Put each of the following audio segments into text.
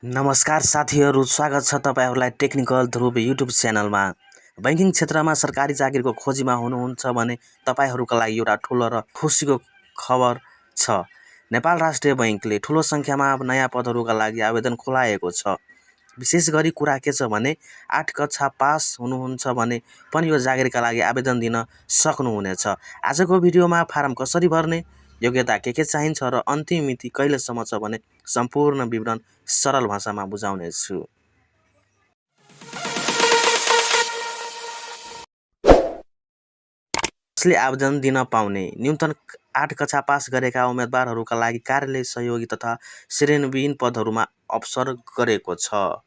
नमस्कार साथीहरू, स्वागत छ तपाईहरुलाई टेक्निकल ध्रुव युट्युब च्यानलमा। बैंकिङ क्षेत्रमा सरकारी जागिरको खोजीमा हुनुहुन्छ भने तपाईहरुका लागि एउटा ठूलो र खुसीको खबर छ। नेपाल राष्ट्रिय बैंकले ठूलो संख्यामा नयाँ पदहरुका लागि आवेदन खोलाएको छ। विशेष गरी कुरा के छ भने 8 कक्षा पास हुनुहुन्छ भने पनि यो जागिरका लागि आवेदन दिन सक्नुहुनेछ। आजको भिडियोमा फारम कसरी भर्ने, योग्यता के चाहिन्छ र अन्तिम मिति कहिलेसम्म छ भने सम्पूर्ण विवरण सरल भाषामा बुझाउने छु। कसले आवेदन दिन पाउने? न्यूनतम 8 कक्षा पास गरेका उम्मेदवारहरूका लागि कार्यालय सहयोगी तथा श्रेणीविहीन पदहरूमा अवसर गरेको छ।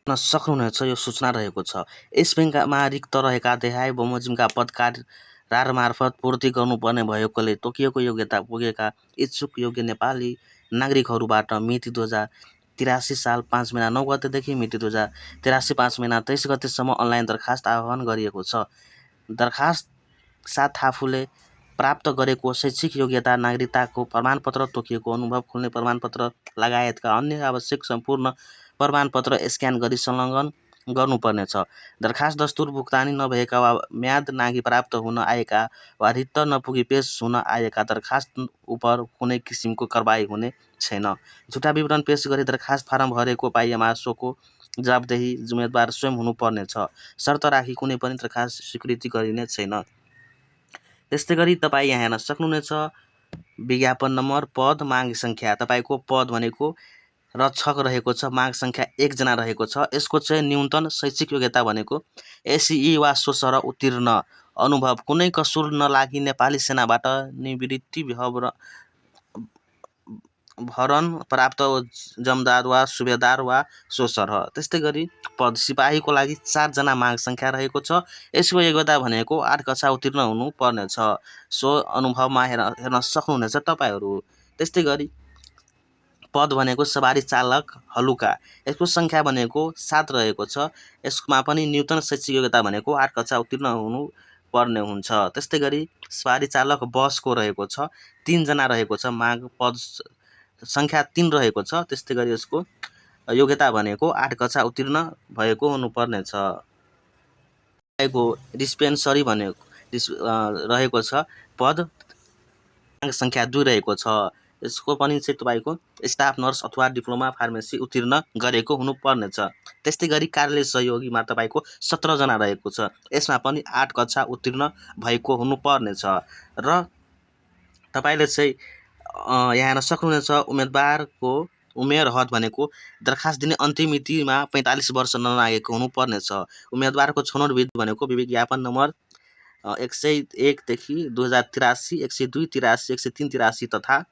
सक्नुहुनेछ यो सूचना रहेको छ। यस बैंकमा रिक्त रहेका देहाय बमोजिमका पद कार्यालय मार्फत पूर्ति गर्नुपर्ने भएकोले तोकिएको योग्यता पुगेका इच्छुक योग्य नेपाली नागरिकहरूबाट मिति 2083 साल 5 महिना 9 गतेदेखि मिति 2083 5 महिना 23 गतेसम्म अनलाइन दरखास्त आह्वान गरिएको छ। दरखास्त साथ आफूले प्राप्त गरेको शैक्षिक योग्यता, नागरिकताको प्रमाणपत्र, तोकिएको अनुभव खोल्ने प्रमाणपत्र लगायतका अन्य आवश्यक सम्पूर्ण प्रमाणपत्र स्क्यान गरी संलग्न गर्नुपर्नेछ। दरखास्त दस्तुर भुक्तानी नभएका वा म्याद नाघि प्राप्त हुन आएका वा रित्त नपुगी पेश हुन आएका दरखास्त उपर कुनै किसिमको कारबाही हुने छैन। झुटा विवरण पेश गरी दरखास्त फारम भरेको पाइएमा सोको जवाफदेही उम्मेदवार स्वयं हुनुपर्नेछ। शर्त राखी कुनै पनि दरखास्त स्वीकृति गरिने छैन। त्यस्तै गरी तपाईँ यहाँ हेर्न सक्नुहुनेछ विज्ञापन नम्बर, पद, माग संख्या। तपाईको पद भनेको रक्षक रहेको छ, माग संख्या 1 जना रहेको छ। यसको चाहिँ न्यूनतम शैक्षिक योग्यता भनेको एसई वा सोसर उत्तीर्ण, अनुभव कुनै कसुर नलागी नेपाली सेनाबाट निवृत्ति भरण प्राप्त जमदार वा सुबेदार वा सोसर। त्यस्तै गरी पद सिपाहीको लागि 4 जना माग संख्या रहेको छ। यसको योग्यता भनेको 8 कक्षा उत्तीर्ण हुनु पर्नेछ। सो अनुभवमा हेर्न सक्नुहुनेछ तपाईहरु। त्यस्तै गरी पद भनेको सवारी चालक हलुका, यसको संख्या भनेको 7 रहेको छ। यसमा पनि न्यूनतम शैक्षिक योग्यता भनेको 8 कक्षा उत्तीर्ण हुनु पर्ने हुन्छ। त्यस्तै गरी सवारी चालक बसको रहेको छ, 3 जना रहेको छ, माग पद संख्या 3 रहेको छ। त्यस्तै गरी यसको योग्यता भनेको 8 कक्षा उत्तीर्ण भएको हुनुपर्नेछ। डिस्पेन्सरी भनेको रहेको छ, पद संख्या 2 रहेको छ। यसको पनि चाहिँ तपाईको स्टाफ नर्स अथवा डिप्लोमा फार्मेसी उत्तीर्ण गरेको हुनुपर्नेछ। त्यस्तै गरी कार्यालय सहयोगीमा तपाईको 17 जना रहेको छ। यसमा पनि 8 कक्षा उत्तीर्ण भएको हुनुपर्नेछ। र तपाईले चाहिँ यहाँ हेर्न सक्नुहुनेछ उम्मेदवारको उमेर हद भनेको दरखास्त दिने अन्तिम मितिमा 45 वर्ष ननागेको हुनुपर्नेछ। उम्मेदवारको छनौट विधि भनेको विज्ञापन नम्बर 101 देखि 2083, 102, 83, 103, 83 तथा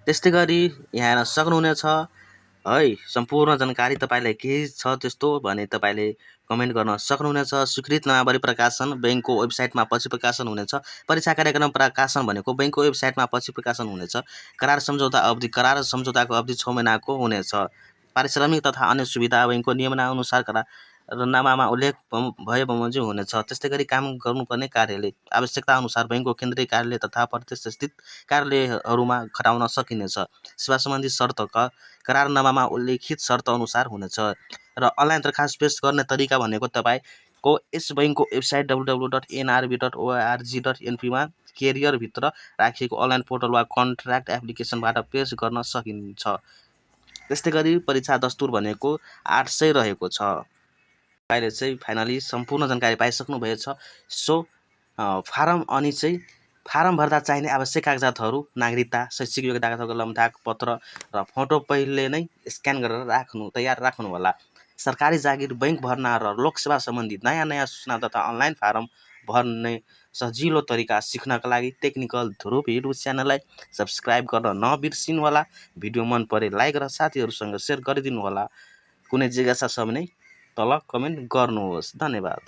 त्यस्तै गरी यहाँ हेर्न सक्नुहुनेछ है। सम्पूर्ण जानकारी तपाईलाई केही छ त्यस्तो भने तपाईले कमेन्ट गर्न सक्नुहुनेछ। स्वीकृत नामावली प्रकाशन बैंकको वेबसाइटमा पछि प्रकाशन हुनेछ। परीक्षा कार्यक्रम प्रकाशन भनेको बैंकको वेबसाइटमा पछि प्रकाशन हुनेछ। करार सम्झौता अवधि, करार सम्झौताको अवधि 6 महिनाको हुनेछ। पारिश्रमिक तथा अन्य सुविधा बैंकको नियमानुसार करारनामामा उल्लेख भए बमोजिम हुनेछ। त्यस्तै गरी काम गर्नुपर्ने कार्यालय आवश्यकता अनुसार बैंकको केन्द्रीय कार्यालय तथा प्रदेश स्थित कार्यालयहरूमा खटाउन सकिनेछ। सेवा सम्बन्धी शर्त करारनामामा उल्लेखित शर्त अनुसार हुनेछ। र अनलाइन दरखास्त पेश गर्ने तरिका भनेको तपाईको यस बैंकको वेबसाइट www.nrb.org.np मा केरियर भित्र राखिएको अनलाइन पोर्टल वा कन्ट्र्याक्ट एप्लिकेसनबाट पेश गर्न सकिन्छ। त्यस्तै गरी परीक्षा दस्तुर भनेको 800 रहेको छ। अहिले चाहिँ फाइनली सम्पूर्ण जानकारी पाइसक्नु भएछ। सो फारम अनि चाहिँ फारम भर्दा चाहिने आवश्यक कागजातहरू नागरिकता, शैक्षिक योग्यता, लम्धाक पत्र र फोटो पहिले नै स्क्यान गरेर तयार राख्नु होला। सरकारी जागिर, बैंक भर्ना र लोकसेवा सम्बन्धी नयाँ सूचना तथा अनलाइन फारम भर्ने सजिलो तरिका सिक्नका लागि टेक्निकल ध्रुव युट्युब च्यानललाई सब्स्क्राइब गर्न नबिर्सिनु होला। भिडियो मन परे लाइक र साथीहरूसँग सेयर गरिदिनु होला। कुनै जिज्ञासा छ भने तल कमेन्ट गर्नुहोस्। धन्यवाद।